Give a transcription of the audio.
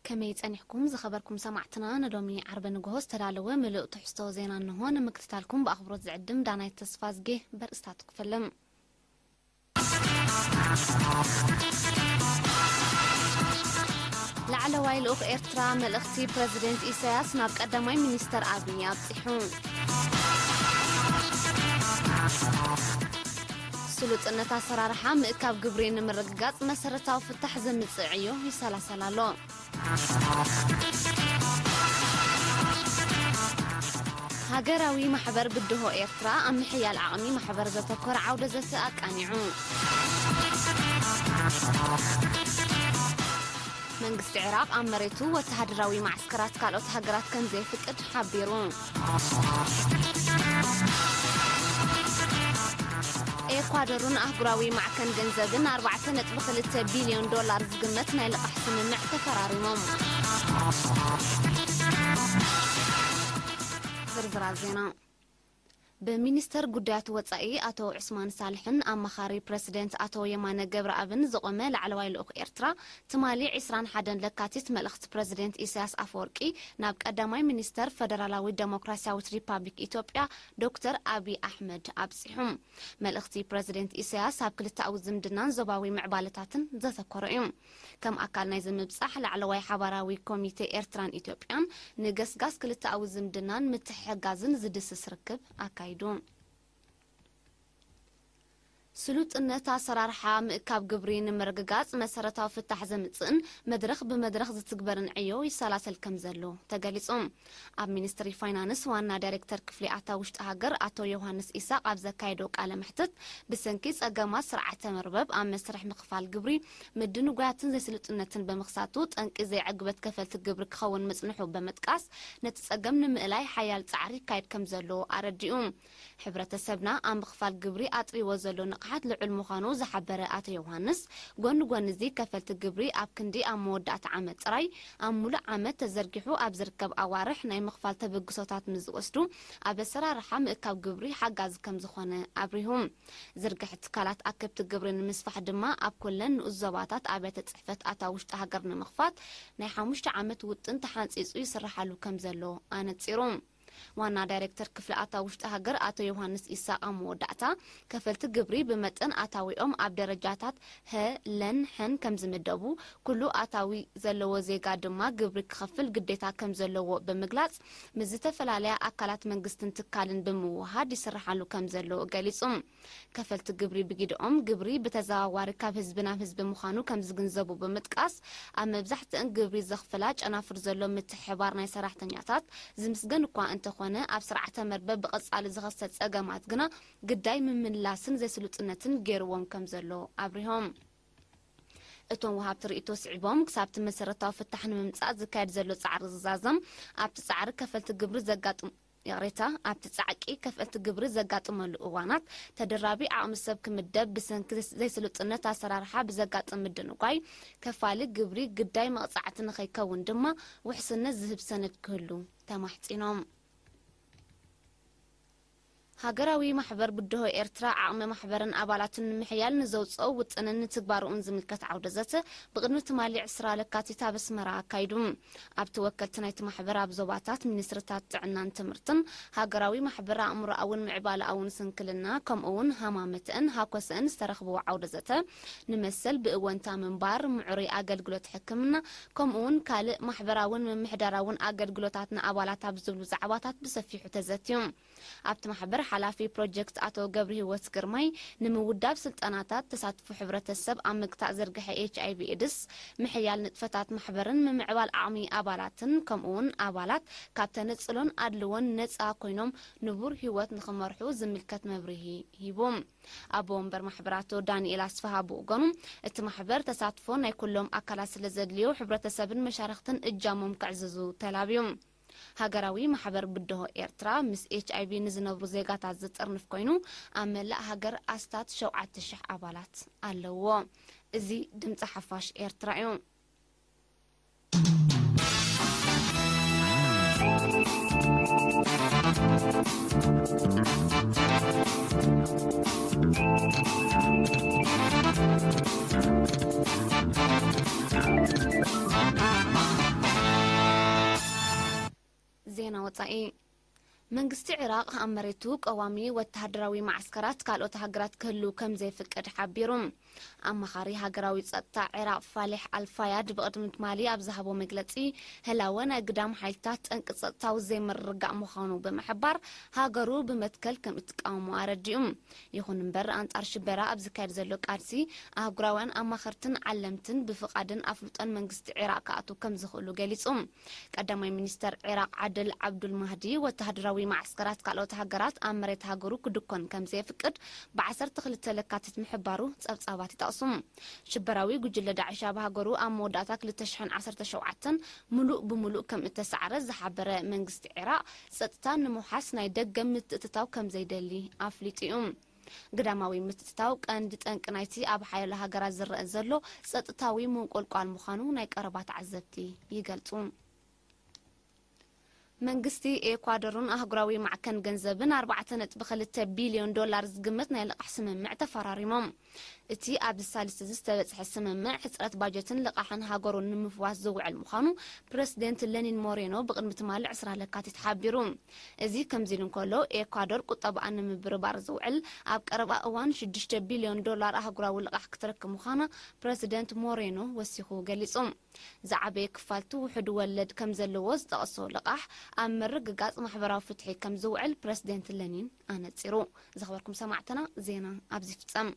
ከመይ ጸኒሕኩም ዝኸበርኩም ሰማዕትና? ንሎሚ ዓርቢ ንግሆ ዝተዳለወ ምሉእ ትሕዝቶ ዜና እንሆ። ንምክትታልኩም ብኣኽብሮት ዝዕድም ዳናይት ተስፋዝጌ። በርእስታቱ ክፈልም። ላዕለዋይ ልኡኽ ኤርትራ፣ መልእኽቲ ፕረዚደንት ኢሳያስ ናብ ቀዳማይ ሚኒስተር ኣብይ ኣብጺሑ። ስሉጥነት ኣሰራርሓ ምእካብ ግብሪ ንምርግጋጽ መሰረታዊ ፍታሕ ዘምጽእ ዕዮ ይሰላሰል ኣሎ። ሃገራዊ ማሕበር ብድሆ ኤርትራ ኣብ ምሕያል ዓቕሚ ማሕበር ዘተኮረ ዓውደ ዘተ ኣቃኒዑ። መንግስቲ ዒራቕ ኣብ መሬቱ ወተሃደራዊ ማዕስከራት ካልኦት ሃገራት ከም ዘየፍቅድ ሓቢሩ። ኤኳዶርን ኣህጉራዊ ማዕከን ገንዘብን ኣርባዕተ ነጥቢ ክልተ ቢልዮን ዶላር ዝግመት ናይ ልቓሕ ስምምዕ ተፈራሪሞም። ዝርዝራት ዜና። ብሚኒስተር ጉዳያት ወጻኢ ኣቶ ዑስማን ሳልሕን ኣማኻሪ ፕረሲደንት ኣቶ የማነ ገብረኣብን ዝቖመ ላዕለዋይ ልኡኽ ኤርትራ፣ ትማሊ ዕስራን ሓደን ለካቲት መልእኽቲ ፕረዚደንት ኢሳያስ ኣፈወርቂ ናብ ቀዳማይ ሚኒስተር ፈደራላዊት ደሞክራስያዊት ሪፓብሊክ ኢትዮጵያ ዶክተር ኣቢ ኣሕመድ ኣብጺሑ። መልእኽቲ ፕረዚደንት ኢሳያስ ኣብ ክልተኣዊ ዝምድናን ዞባዊ ምዕባለታትን ዘተኮረ እዩ። ከም ኣካል ናይዚ ምብጻሕ፣ ላዕለዋይ ሓባራዊ ኮሚቴ ኤርትራን ኢትዮጵያን ንገስጋስ ክልተኣዊ ዝምድናን ምትሕግጋዝን ዝድስስ ርክብ ኣካይዱ። ስሉጥነት ኣሰራርሓ ምእካብ ግብሪ ንምርግጋጽ መሰረታዊ ፍታሕ ዘምጽእን መድረኽ ብመድረኽ ዝትግበርን ዕዮ ይሰላሰል ከም ዘሎ ተገሊጹ። ኣብ ሚኒስትሪ ፋይናንስ ዋና ዳይሬክተር ክፍሊ ኣታዊ ውሽጢ ሃገር ኣቶ ዮሃንስ ኢሳቕ ኣብ ዘካየዶ ቃለ መሕትት፣ ብሰንኪ ጸገማት ስርዓተ መርበብ ኣብ መስርሕ ምኽፋል ግብሪ ምድንጓያትን ዘይስሉጥነትን ብምኽሳቱ፣ ጠንቂ ዘይዕግበት ከፈልቲ ግብሪ ክኸውን ምጽንሑ ብምጥቃስ፣ ነቲ ጸገም ንምእላይ ሓያል ጻዕሪ ይካየድ ከም ዘሎ ኣረዲኡ። ሕብረተሰብና ኣብ ምኽፋል ግብሪ ኣጥሪዎ ዘሎ ንቕሓት ልዑል ምዃኑ ዝሓበረ ኣቶ ዮሃንስ፣ ጎኒ ጎኒ እዚ ከፈልቲ ግብሪ ኣብ ክንዲ ኣብ መወዳእታ ዓመት ጥራይ፣ ኣብ ሙሉእ ዓመት ተዘርጊሑ ኣብ ዝርከብ ኣዋርሕ ናይ ምኽፋል ተበግሶታት ምስ ዝወስዱ፣ ኣብ ኣሰራርሓ ምእካብ ግብሪ ሓጋዚ ከም ዝኾነ ኣብሪሁ። ዝርግሐ ትካላት ኣከብቲ ግብሪ ንምስፋሕ ድማ ኣብ ኩለን ንኡስ ዞባታት ኣብያተ ጽሕፈት ኣታዊ ውሽጢ ሃገር ንምኽፋት ናይ ሓሙሽተ ዓመት ውጥን ተሓንጺጹ ይስርሓሉ ከም ዘሎ ኣነጺሩ። ዋና ዳይሬክተር ክፍሊ ኣታዊ ውሽጢ ሃገር ኣቶ ዮሃንስ ኢሳቕ ኣብ መወዳእታ፣ ከፈልቲ ግብሪ ብመጠን ኣታዊኦም ኣብ ደረጃታት ሀ፣ ለን፣ ሐን ከም ዝምደቡ፣ ኩሉ ኣታዊ ዘለዎ ዜጋ ድማ ግብሪ ክኸፍል ግዴታ ከም ዘለዎ ብምግላጽ፣ ምስ ዝተፈላለያ ኣካላት መንግስትን ትካልን ብምውሃድ ይስርሓሉ ከም ዘሎ ገሊጹ። ከፈልቲ ግብሪ ብጊድኦም ግብሪ ብተዘዋዋሪ ካብ ህዝቢ ናብ ህዝቢ ምዃኑ ከም ዝግንዘቡ ብምጥቃስ፣ ኣብ መብዛሕትአን ግብሪ ዘኽፍላ ጨናፍር ዘሎ ምትሕብባር ናይ ሰራሕተኛታት ዝምስገን እኳ እንተኾነ፣ ኣብ ስርዓተ መርበብ ብቐጻሊ ዝኸሰት ጸገማት ግና ግዳይ ምምላስን ዘይስሉጥነትን ገይርዎም ከም ዘሎ ኣብሪሆም። እቶም ወሃብቲ ርእይቶ ስዒቦም፣ ክሳብቲ መሰረታዊ ፍታሕ ንምምጻእ ዝካየድ ዘሎ ጻዕሪ ዝዛዘም፣ ኣብቲ ጻዕሪ ከፈልቲ ግብሪ ዘጋጥም ይቕሬታ፣ ኣብቲ ጻዕቂ ከፈልቲ ግብሪ ዘጋጥመሉ እዋናት፣ ተደራቢ ዓቕሚ ሰብ ክምደብ፣ ብሰንኪ ዘይስሉጥነት ኣሰራርሓ ብዘጋጥም ምድንጓይ፣ ከፋሊ ግብሪ ግዳይ መቕጻዕቲ ንኸይከውን ድማ ውሕስነት ዝህብ ሰነድ ክህሉ ተማሕጺኖም። ሃገራዊ ማሕበር ብድሆ ኤርትራ፣ ዓቕሚ ማሕበርን ኣባላቱን ንምሕያል ንዘውጽኦ ውጥንን ንትግባርኡን ዝምልከት ዓውደ ዘተ፣ ብቕድሚ ትማሊ ዕስራ ለካቲት ኣብ ኣስመራ ኣካይዱ። ኣብቲ ወከልቲ ናይቲ ማሕበር ኣብ ዞባታት ሚኒስትሪታት ጥዕናን ትምህርትን፣ ሃገራዊ ማሕበር ኣእምሮኣውን ምዕባለኣውን ስንክልና፣ ከምኡውን ሃማመተአን ሃኮሰአን ዝተረኽብዎ ዓውደ ዘተ፣ ንመሰል ብእወንታ ምንባር፣ ምዕሩይ ኣገልግሎት ሕክምና፣ ከምኡውን ካልእ ማሕበራውን ምምሕዳራውን ኣገልግሎታት ንኣባላት ኣብ ዝብሉ ዛዕባታት ብሰፊሑ ተዘትዩ። ኣብቲ ማሕበር ሓላፊ ፕሮጀክት ኣቶ ገብረሂወት ግርማይ፣ ንምውዳብ ስልጠናታት፣ ተሳትፎ ሕብረተሰብ ኣብ ምግታእ ዝርግሐ ኤች ኣይ ቪ ኤድስ፣ ምሕያል ንጥፈታት ማሕበርን ምምዕባል ዓቕሚ ኣባላትን፣ ከምኡውን ኣባላት ካብ ተነጽሎን ኣድልዎን ነጻ ኮይኖም ንቡር ህይወት ንኽመርሑ ዝምልከት መብርሂ ሂቡ። ኣቦ ወንበር ማሕበር ኣቶ ዳንኤል ኣስፍሃ ብወገኑ፣ እቲ ማሕበር ተሳትፎ ናይ ኩሎም ኣካላት ስለ ዘድልዮ፣ ሕብረተሰብን መሻርኽትን እጃሞም ከዕዝዙ ተላብዩ። ሃገራዊ ማሕበር ብድሆ ኤርትራ፣ ምስ ኤች ኣይ ቪ ንዝነብሩ ዜጋታት ዝጥርንፍ ኮይኑ፣ ኣብ መላእ ሃገር ኣስታት ሸውዓተ ሽሕ ኣባላት ኣለዎ። እዚ ድምጺ ሓፋሽ ኤርትራ እዩ። ጻኢ መንግስቲ ዒራቕ ኣብ መሬቱ ቀዋሚ ወተሃደራዊ ማዕስከራት ካልኦት ሃገራት ክህልው ከም ዘይፍቅድ ሓቢሩ። ኣማኻሪ ሃገራዊ ጸጥታ ዒራቕ ፋሊሕ ኣልፋያድ ብቕድሚ ትማሊ ኣብ ዝሃቦ መግለጺ፣ ህላወ ናይ ግዳም ሓይልታት ጠንቂ ጸጥታዊ ዘይምርግጋእ ምዃኑ ብምሕባር፣ ሃገሩ ብመትከል ከም እትቃወሞ ኣረዲኡ። ይኹን እምበር፣ ኣንጻር ሽበራ ኣብ ዝካየድ ዘሎ ቃልሲ፣ ኣህጉራውያን ኣማኸርትን ዓለምትን ብፍቓድን ኣፍልጦን መንግስቲ ዒራቕ ክኣትዉ ከም ዝኽእሉ ገሊጹ። ቀዳማይ ሚኒስተር ዒራቕ ዓድል ዓብዱል ማህዲ፣ ወተሃደራዊ ማዕስከራት ካልኦት ሃገራት ኣብ መሬት ሃገሩ ክድኮን ከም ዘየፍቅድ ብ ዓሰርተ ክልተ ለካቲት ምሕባሩ ጸብጻባት ይጠቕሱ። ሽበራዊ ጉጅለ ዳዕሽ ኣብ ሃገሩ ኣብ መወዳእታ ክልተ ሽሕን ዓሰርተ ሸውዓተን ምሉእ ብምሉእ ከም እተሳዕረ ዝሓበረ መንግስቲ ዒራቕ፣ ጸጥታ ንምውሓስ ናይ ደገ ምትእትታው ከም ዘይደሊ ኣፍሊጡ እዩ። ግዳማዊ ምትእትታው ቀንዲ ጠንቂ ናይቲ ኣብ ሓያሎ ሃገራት ዝረአ ዘሎ ጸጥታዊ ምንቁልቋል ምዃኑ ናይ ቀረባ ተዓዘብቲ ይገልጹ። መንግስቲ ኤኳዶርን ኣህጉራዊ ማዕከን ገንዘብን ኣርባዕተ ነጥቢ ክልተ ቢልዮን ዶላር ዝግመት ናይ ልቓሕ ስምምዕ ተፈራሪሞም። እቲ ኣብዚ ሳልስቲ እዚ ዝተበጽሐ ስምምዕ፣ ሕጽረት ባጀትን ልቓሕን ሃገሩን ንምፍዋስ ዝውዕል ምዃኑ ፕረሲደንት ለኒን ሞሬኖ ብቕድሚ ትማሊ ዕስራ ለካቲት ሓቢሩ። እዚ ከምዚ ኢሉ እንከሎ፣ ኤኳዶር ቁጠባኣ ንምብርባር ዝውዕል ኣብ ቀረባ እዋን ሽዱሽተ ቢልዮን ዶላር ኣህጉራዊ ልቓሕ ክትረክብ ምዃና ፕረሲደንት ሞሬኖ ወሲኹ ገሊጹ። ዝዓበየ ክፋልቲ ውሑድ ወለድ ከም ዘለዎ ዝጠቐሶ ልቓሕ፣ ኣብ ምርግጋጽ ማሕበራዊ ፍትሒ ከም ዝውዕል ፕረሲደንት ለኒን ኣነጺሩ። ዝኸበርኩም ሰማዕትና፣ ዜና ኣብዚ ይፍጸም።